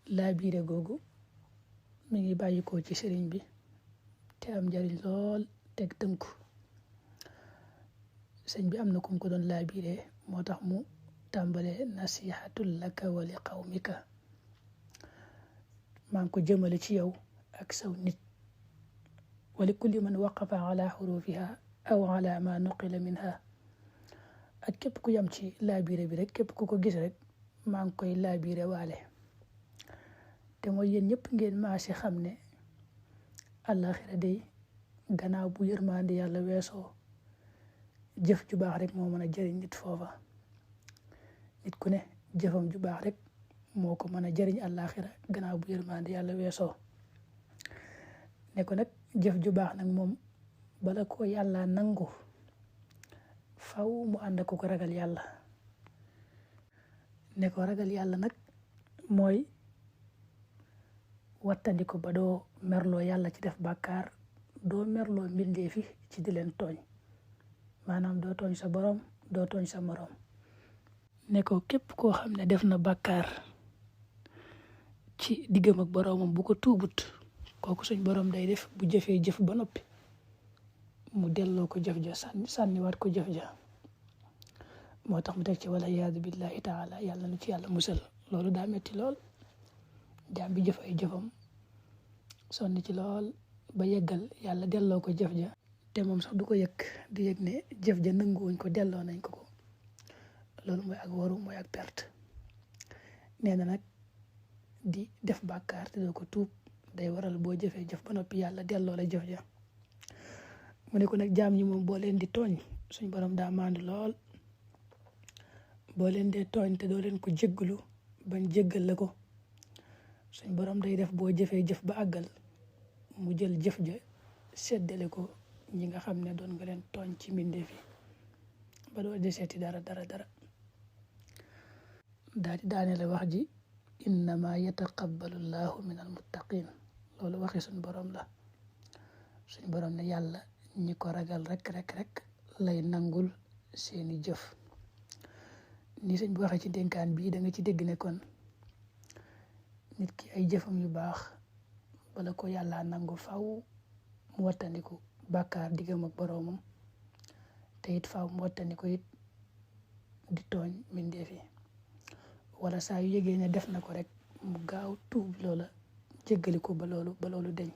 laabiire googu mi ngi bàyyikoo ci sëriñ bi te am njariñ lool teg tënku. sëñ bi am na kum ko doon laabiire moo tax mu tàmbale nasihatul laka wa li qawmika, maa ngi ko jëmale ci yow ak saw nit, wa li kulli man waqafa ala xurufiha aw ala ma nuqila minha, ak képp ku yam ci laabiire bi rek, képp ku ko gis rek maa ngi koy laabiire waale. te mooy yéen ñëpp ngeen maasi xam ne àllaaxira day gannaaw bu yërmande yàlla weesoo jëf ju baax rek moo mën a jëriñ nit foofa. nit ku ne jëfam ju baax rek moo ko mën a jëriñ àllaaxira gannaaw bu yërmande yàlla weesoo. ne ko nag jëf ju baax nag moom bala ko yàlla nangu faw mu ànd ko ragal yàlla. ne ko ragal yàlla nag mooy wattandiko ba doo merloo yàlla ci def bàkkaar, doo merloo mbindeefi ci di leen tooñ, maanaam doo tooñ sa borom, doo tooñ sa morom. ne ko képp koo xam ne def na bàkkaar ci diggam ak boromam bu ko tuubut, kooku suñ borom day def bu jëfee jëf ba noppi mu delloo ko jëf ja, sànniwaat ko jëf ja. moo tax mu teg ci wala iyaadu billahi taala, yàlla nu ci yàlla musal. loolu daa metti lool, jaam bi jëf ay jëfam sonni ci lool ba yeggal yàlla delloo ko jëf ja, te moom sax du ko yëg, di yëg ne jëf ja nanguwuñ ko, delloo nañ ko. loolu mooy ak waru, mooy ak perte. nee na nag di def bàkkaar te doo ko tuub day waral boo jëfee jëf ba noppi yàlla delloo la jëf ja. mu ne ko nag jaam ñi moom boo leen di tooñ suñ borom daa maandu lool, boo leen dee tooñ te doo leen ko jéggalu bañ jéggal la ko, suñ borom day def boo jëfee jëf ba àggal mu jël jëf ja seddale ko ñi nga xam ne doon nga leen tooñ ci mbindeef yi ba doo deseeti dara. daal di daanele wax ji innama yataqabbalu llahu min almuttaqin. loolu waxi suñ borom la. suñ borom ne yàlla ñi ko ragal rek lay nangul seeni jëf. ni sëñ bi waxee ci dénkaan bii da nga ci dégg ne kon nit ki ay jëfam yu baax bala ko yàlla nangu faw mu wattandiku bàkkaar diggam ak boroomam, te it faw mu wattandiku it di tooñ mbindeef yi, wala saa yu yëgee ne def na ko rek mu gaaw tuub loola, jéggali ko ba loolu deñ.